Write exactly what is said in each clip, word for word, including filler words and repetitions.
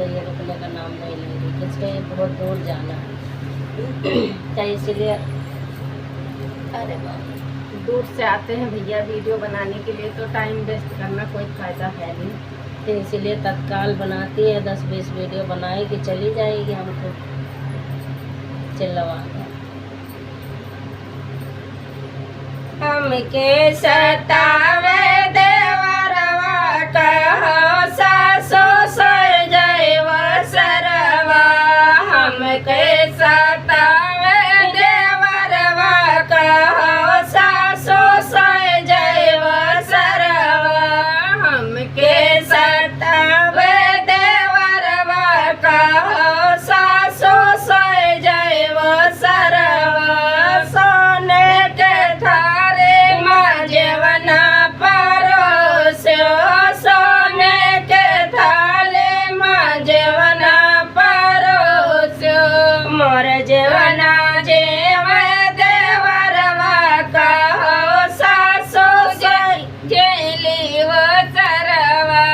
ये रुकने का नाम नहीं ले रही, क्योंकि बहुत दूर जाना है। तो इसीलिए, अरे बाप रे, दूर से आते हैं भैया वीडियो बनाने के लिए, तो टाइम वेस्ट करना कोई फ़ायदा है नहीं। तो इसीलिए तत्काल बनाती है, दस बीस वीडियो बनाएगी, चली जाएगी हमको चिल्लवा के। हमके सतावे देवरवा, कहो सासु सोय जइबो सरवा। हमके सतावे देवरवा, कहो सासु सोय जइबो सरवा। हमके सतावे देवरवा, कहो सासु सोय जइबो सरवा। सोने के थारी मा जेवना परोस्यो, सोने के थारी मा जेवना परोस्यो। मोर जेवना जेवे देवरवा, कहो सासु सोय जइबो सरवा।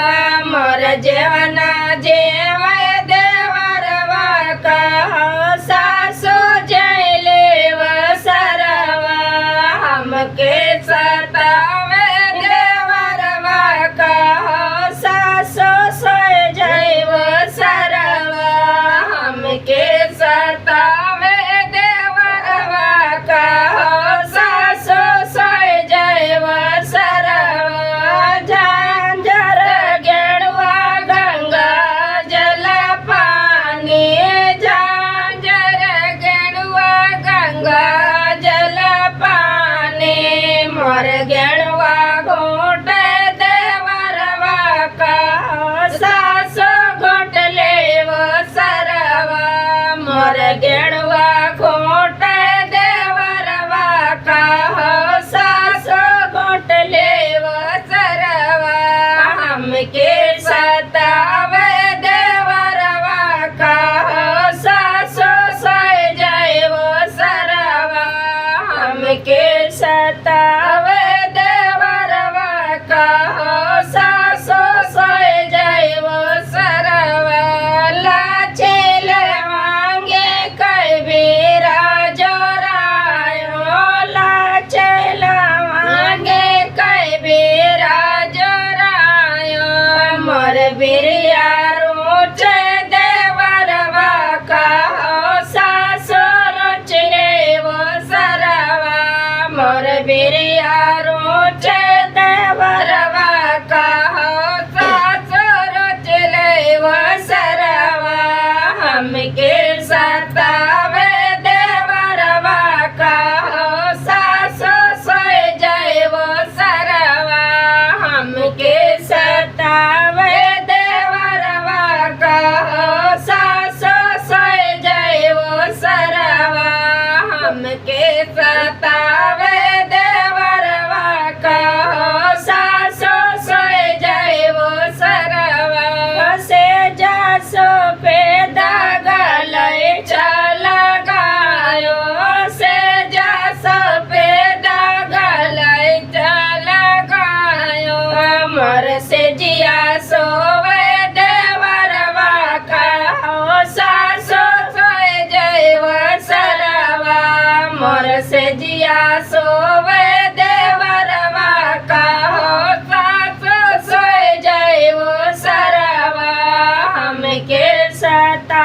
मोर जेवना जेवे देवरवा, कहो सासु जइबो सरवा। हमके सतावे देवरवा, कहो सासु सोय जइबो सरवा। हमके सतावे देवरवा, कहो सासु सोय जइबो सरवा। झांझर गेड़ुआ गंगा जल पानी, झांझर गेड़ुआ गंगा जल पानी। मोर गेड़ुआ घोट देवरवा, कहो सासु घोट लेबो सरवा। मोर गेड़ुआ घोट देवरवा, कहो सासु घोट लेबो सरवा। हमके सतावे देवरवा, कहो सासु सोय जइबो सरवा। हमके सतावे देवरवा, कहो सासु सोय जइबो सरवा। लाचे लवांगे कई बेरा जोरायो, लाचे लवांगे कई बेरा जोरायो। मोर बिरिया रोचे देवरवा, कहो सासु रोच लेबो सरवा। मोर बिरिया रोचे देवरवा, कहो सासु रोच लेबो सरवा। हमके सतावे देवरवा, कहो सासु सोय जइबो सरवा। हमके सतावे देवरवा, कहो सासु सोय जइबो सरवा। हमके सतावे देवरवा, कहो सासु सोय जइबो सरवा। से जासो पे दागा लइचा लगायो, से जासो पे दागा लइचा लगायो। मोर से जिया सोवे देवरवा, कहो सासु सोय जइबो सरवा। मोर से जिया सोवे देवरवा, कहो सासु सोय जइबो सरवा। हमके सता